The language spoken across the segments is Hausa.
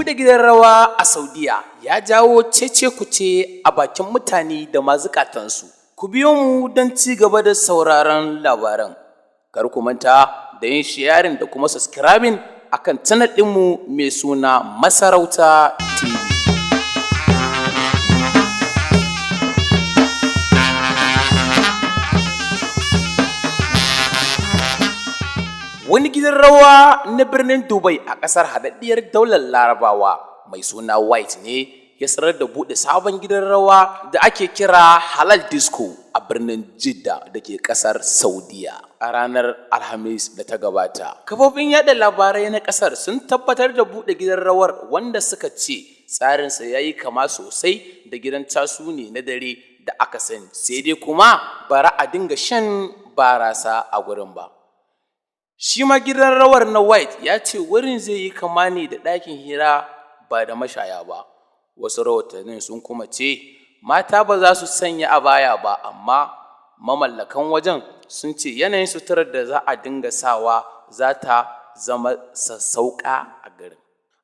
Buɗe gidan rawa a Saudiya ya jawo cece-kuce a bakin mutane da ma zukatansu. Ku biyo mu don ci gaba da sauraron labaran. Kar ku manta da yin sharing da kuma subscribing akan channel ɗinmu mai suna Masarauta TV. Wani gidan rawa na birnin Dubai a ƙasar haɗaɗɗiyar daular Larabawa mai suna White ne ya sanar da buɗe sabon gidan rawa da ake kira Halal Disco a birnin Jidda da ke ƙasar Saudiya a ranar Alhamis da ta gabata. Kafofin yaɗa labarai na ƙasar sun tabbatar da buɗe gidan rawar, wanda suka ce tsarinsa ya yi kama sosai da gidan casu ne na dare da aka sani, sai dai kuma bara a dinga shan barasa a gurin ba. Shi ma gidan rawar na White ya ce wurin zai yi kama ne da ɗakin hira ba da mashaya ba. Wasu rahotannin sun kuma ce mata ba za su sanya abaya ba, amma mamallakan wajen sun ce yanayin suturar da za a dinga sawa za ta zama sassauƙa a garin.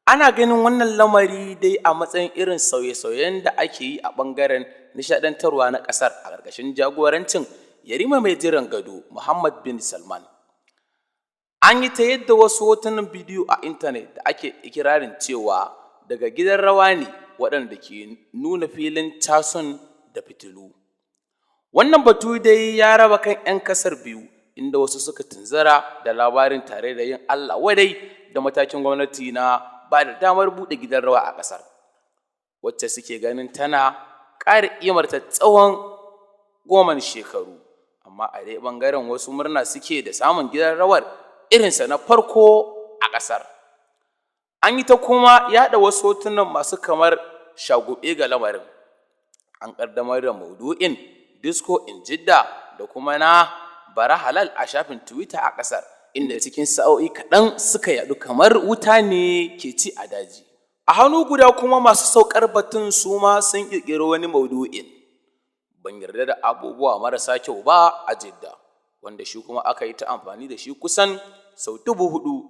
Ana ganin wannan lamari dai a matsayin irin sauye-sauyen da ake yi a ɓangaren nishaɗantarwa na ƙasar a ƙarƙashin jagorancin Yarima mai jiran gado Muhammad bin Salman. An yi ta yadda wasu hotunan bidiyo a intanet da ake ikirarin cewa daga gidan rawa ne, waɗanda ke nuna filin casun da fitilu. Wannan batu dai ya raba kan 'yan ƙasar biyu, inda wasu suka tunzura da labarin tare da yin Allah wadai da matakin gwamnati na ba da damar buɗe gidan rawa a ƙasar, wacce suke ganin tana ƙara ƙimarta tsawon goman shekaru. Amma a dai ɓangaren wasu, murna suke da samun gidan rawar irinsa na farko a ƙasar. An yi ta kuma yaɗa wasu hotunan masu kamar shagube ga lamarin. An ƙaddamar da maudu'in "Disco in Jidda" da kuma na "Bara Halal" a shafin Twitter a ƙasar, inda cikin sa'o'i kaɗan suka yaɗu kamar wuta ne ke ci a daji. A hannu guda kuma, masu saukar batun su ma sun ƙirƙiri wani maudu'in, "Ban yarda da abubuwa marasa kyau ba a Jidda", wanda shi kuma aka yi ta amfani da shi kusan sau 4,000.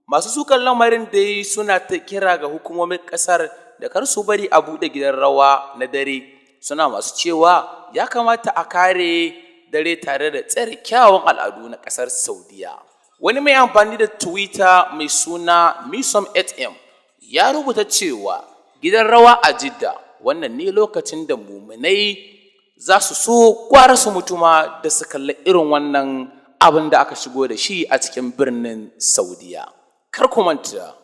Masu sukar lamarin dai suna ta kira ga hukumomin ƙasar da kar su bari a buɗe gidan rawa na dare, suna masu cewa ya kamata a kare dare tare da tsare kyawawan al'adu na ƙasar Saudiya. Wani mai amfani da Twitter mai suna Misom 8M ya rubuta cewa, "Gidan rawa a Jidda, wannan ne lokacin da muminai za su so gwara su mutuma da su kalli irin wannan abin da aka shigo da shi a cikin birnin Saudiya." Kar ku manta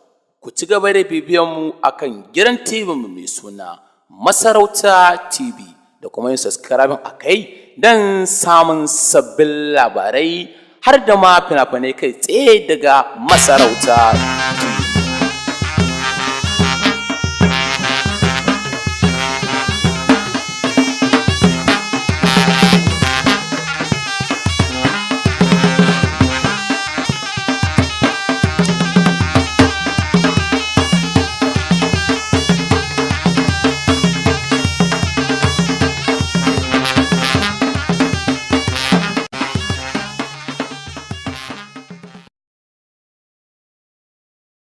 ku ci gaba da bibiyan mu akan gidan TV mu mai suna Masarauta TV da kuma yin subscribing a kai don samun sabbin labarai har da ma fina-finai kai tsaye daga Masarauta.